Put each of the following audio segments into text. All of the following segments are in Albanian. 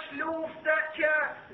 është luftë që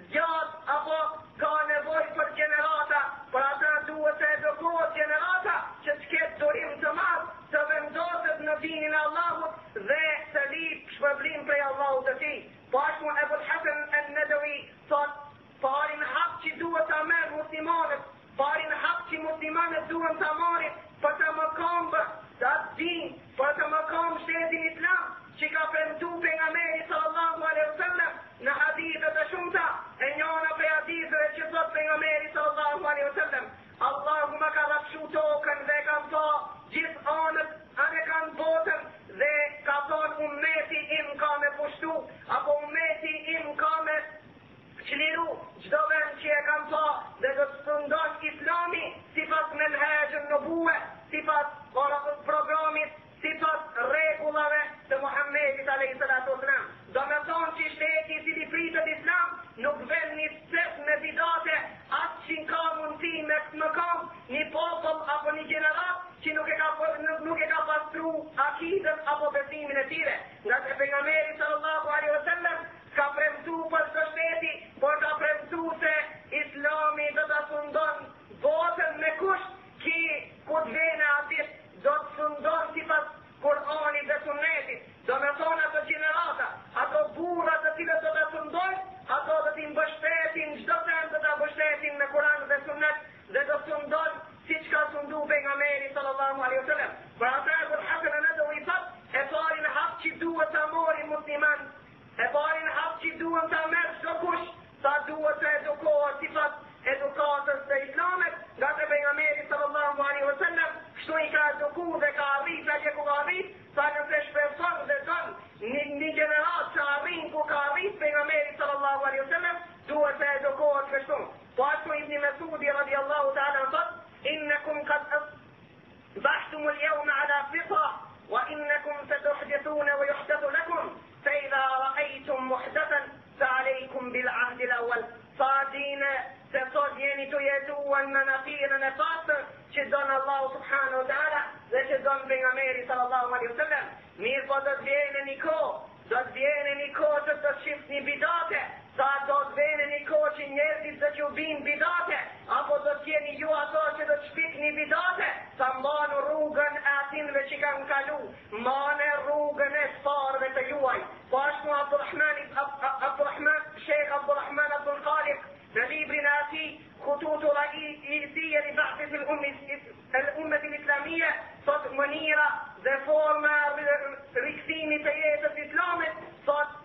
zgjat apo ka nevojë për gjenerata, për ata duhet të edukohet gjenerata që të ketë durim të madh, të vendoset në dinin e Allahut dhe të lyp shpërblim prej Allahut të tij. Po ashtu Ebul Hasan en-Nedevi thotë, Parin hap që duhet ta merr muslimanët, parin hap që muslimanët duhen ta marrin për të mëkëmbë atë din, për të mëkëmbë shtetin islam, që ka premtu pejgamberi sallallahu alaihi wasallam në hadithe të shumta, e njëna prej haditheve që thot pejgamberi sallallahu alaihi wasallam, Allahu ma ka rrafshu tokën dhe kam pa gjithë anët anekand botën dhe ka thonë ummeti im ka me pushtu, apo ummeti im ka me çliru çdo vend që e kam pa dhe do të sundon islami sipas menhexhun nubuve, sipas programit, sipas rregullave të Muhammedit alayhi salatu wasalam. Do me thonë që shteti i cili pritet islam nuk ven një cep me bidate, as që ka mundësi me mëkamb një popull apo një gjenerat që nuk e ka, nuk, nuk e ka pastru akidën apo besimin e tyre. Ngase pejgamberi sallallahu alaihi wasallam S'ka premtu për çdo shteti, por ka premtu se Islami do ta sundon botën me kusht ki ku të vjen atë ditë do të sundon sipas Kur'anit dhe Sunnetit, do me thonë ato gjenerata, ato burra të cilët do ta sundojnë, ato do t'i mbështetin çdo vend do ta mbështetin me Kur'an dhe Sunnet dhe do të sundon siç ka sundu pejgamberi sallallahu alaihi wasallam. Për ata Ebul Hasan en-Nedevi thot, e parin hap që duhet ta marrin musliman E parin hap që duhet ta merr çdokush, tha duhet të edukohet sipas edukatës së Islamit, ngase pejgamberi sallallahu alaihi wasallam kështu i ka eduku dhe ka arrit atje ku ka arrit, tha nëse shpreson dhe don një, një gjenerat që arrin ku ka arrit pejgamberi sallallahu alaihi wasallam, duhet të edukohet kështu. Po ashtu Ibn Mesudi radiallahu ta'ala thot, innekum kad asbahtum al-yawma ala fitra wa innakum satuhdithuna wa yuhdathu lakum Fe idha ra'aytum muhdathan fa alaykum bil ahd al awwal. Tha dine se sot jeni tu jetua në natyrën e pastër që don Allahu subhanahu wa taala dhe që don pejgamberi sallallahu alaihi wasallam. Mirë po do të vjen një kohë, do të vjen një kohë që do të shihni bidate, tha do të vjen një kohë që njerëzit do t'ju binë bidate, apo do të jeni ju ato që do të shpikni bidate, tha mbanu rrugën e atinve që kanë kalu, Mbane rrugën e të parëve të juaj. Po ashtu Abdurrahman Abdurrahman Sheikh Abdurrahman Abdul Khaliq në librin e atij Khututu Raisije li Ba'thit el Ummet el Islamije thot mënyra dhe forma e rikthimit të jetës islamit thot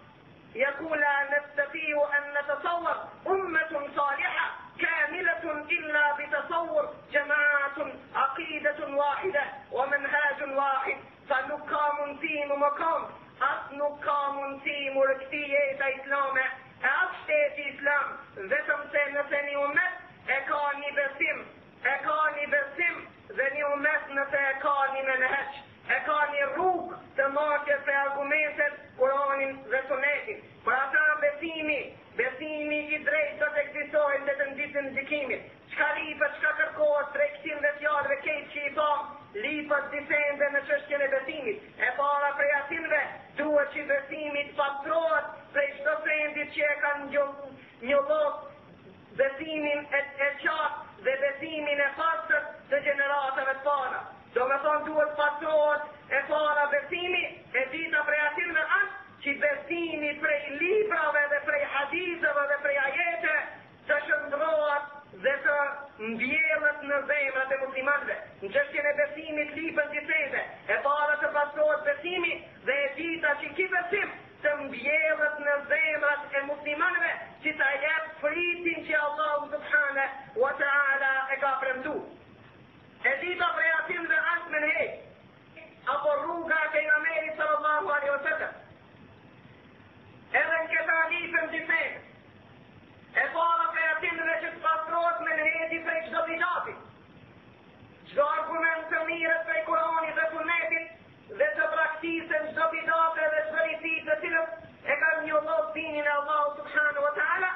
Yaqul la nastati'u an natasawwar ummatun saliha kamilatun illa bi tasawwur jama'atun aqidatun wahida wa manhajun wahid tha nuk ka mundësi mu mëkamb as nuk ka mundësi mu rikthi jeta islame e as shteti islam vetëm se nëse një umet e ka një besim e ka një besim dhe një umet nëse e ka një menhexh E ka një rrugë të matjes prej argumentet, Kuranin dhe Sunetin. Për ata besimi, besimi i drejtë do të ekzistojë deri në ditën e gjykimit. Çka lipet, çka kërkohet prej këtyre fjalëve krejt që i thamë, lipet dy sende në çështjen e besimit. E para prej atynve, duhet që besimi të pastrohet prej çdo sendit që e kanë njollos besimin e, e qartë dhe besimin e pastër të gjeneratave të para. Do me thonë duhet pastrohet e para besimi, e dyta prej atynve është që besimi prej librave dhe prej haditheve dhe prej ajete të shndërrohet dhe të mbjellet në zemrat e muslimanëve. Në çështjen e besimit lipen dy sende, e para të pastrohet besimi dhe e dyta që ky besim të mbjellet në zemrat e muslimanëve që ta jep frytin që Allahu subhane wa ta'ala e ka premtu. E dyta prej atynve është menhexh, apo rruga e pejgamberit sallallahu alaihi wasallam. Edhe në këta lipen dy sende. E para prej atynve që të pastrohet menhexhi prej çdo bidati. Çdo argument të mirret prej Kuranit dhe Sunetit dhe të braktisen çdo bidate dhe çdo risi të cilët e kanë njollos dinin e Allahu subhanahu wa ta'ala,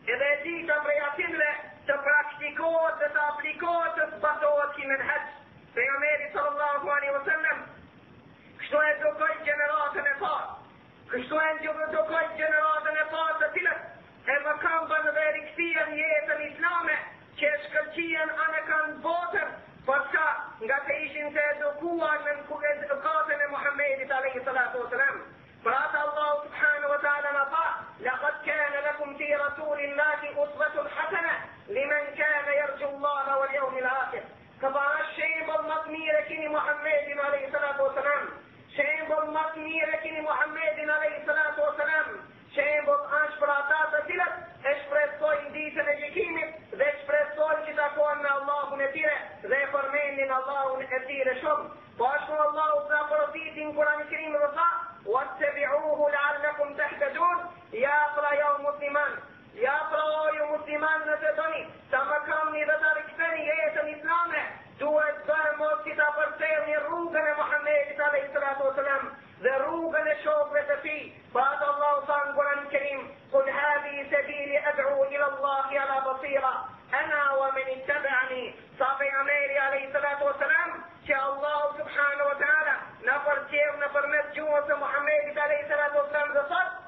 Edhe e dyta prej atynve të praktikohet dhe të aplikohet të zbatohet ky menhexh. Pejgamberi sallallahu alaihi wasallam kështu e edukoi gjeneratën e parë. Kështu e edukoi gjeneratën e parë të. rasulillahi uswatun hasana limen kana yarju Allaha wal yawmil akhir. Ka tha shembull më të mirë e kini Muhammedin alayhi salatu wasalam. Shembull më të mirë e kini Muhammedin alayhi salatu wasalam. Shembull është për ata të cilët e shpresojnë ditën e gjykimit dhe shpresojnë që takohen me Allahun e tyre dhe e përmendin Allahun e tyre shumë. Po ashtu Allahu na porositi në Kur'anin Kerim dhe tha: "Wattabi'uhu la'allakum tahtadun." Ja pra ju musliman, ja pra o ju musliman nëse doni ta mëkëmbni dhe ta riktheni jetën islame, duhet doemos që ta përcjellni rrugën e Muhammedit alayhi salatu wasalam dhe rrugën e shokëve të tij, Për atë Allahu tha në Kur'anin Kerim, Kul hadhihi sebili ad'u ila Allahi ala basira, ana wa men ittaba'ani, tha pejgamberi alayhi salatu wasalam, që Allahu subhanahu wa taala na përcjell nëpërmjet gjuhës së Muhammedit alayhi salatu wasalam dhe thotë,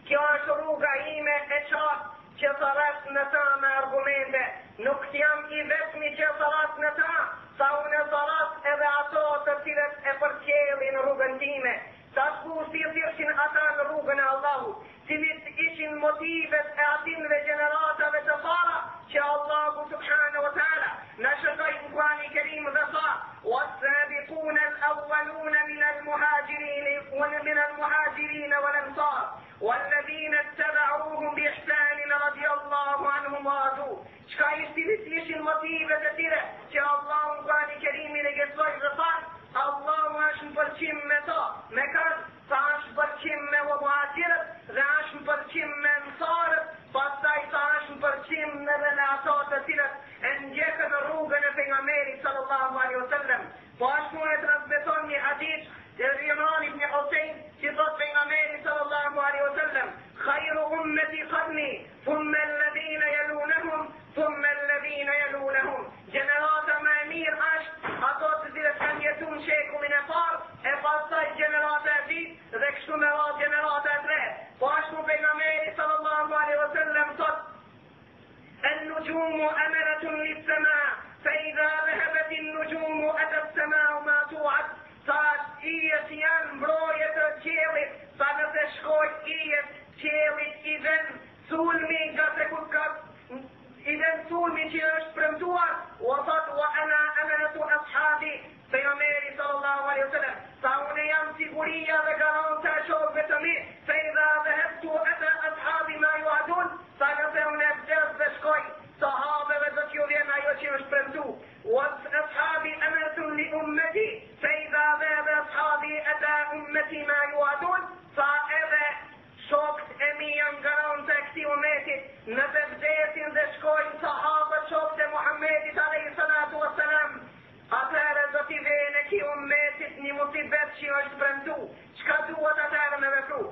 Kjo është rruga ime e qartë që thërret në të me argumente, nuk jam i vetmi që thërras në të, tha unë thërras edhe ato të cilët e përcjellin rrugën time. Tash ku si thirrshin ata në rrugën e Allahut, cilit ishin motivet e atinve gjeneratave të para që Allahu subhanahu wa taala na shënoi në Kur'anin Kerim dhe tha: "Was-sabiquna al-awwaluna min al-muhajirin wa min al-muhajirin wal ansar wal-ladhina ittaba'uhum bi ihsan radiyallahu anhum wa radu." Çka cilit ishin motivet e tyre që Allahu në Kur'anin Kerim i regjistroi dhe tha Allahu është në pëlqim me to, me kanë, tha është në pëlqim me muhaxhirët dhe është në pëlqim me ensarët, pastaj tha është në pëlqim edhe me ato të cilët e ndjekën rrugën e pejgamberit sallallahu alaihi wasallam. Po ashtu e transmeton një hadith të Imran ibn Husayn që thot pejgamberi sallallahu alaihi wasallam, "Khairu ummati qarni, thumma alladhina yalunahum, thumma alladhina yalunahum." Gjenerata më e mirë është ato të cilët kanë jetu në shekullin e parë, e pastaj gjenerata e dytë dhe kështu me radhë gjenerata e tretë. Po ashtu pejgamberi sallallahu alaihi wasallam thot: "En-nujumu amanatun lis-sama, fa idha dhahabat an-nujumu ata as-sama'u ma tu'ad." Tha yjet janë mbroje të qiellit, tha nëse shkojnë yjet, qiellit i vjen sulmi nga se ku ka i vjen sulmi që është premtuar, wa thot wa ana amanatu ashabi, pejgamberi sallallahu alaihi wasallam, tha unë jam siguria dhe garanta e shokëve të mi, fa idha dhahabtu ata ashabi ma yu'adun, tha nëse unë vdes dhe shkoj, sahabeve do t'ju vjen ajo që është premtu. Wa ashabi amanatun li ummati, fa idha dhahaba ashabi ata ummati ma yu'adun, tha edhe Shokët e mi janë garanta e këtij umetit, nëse vdesin dhe shkojnë sahabët shokët e Muhammedit alejhi salatu ue selam, atëherë do t'i vjen këtij umetit një musibet që është premtu. Çka duhet atëherë me vepru?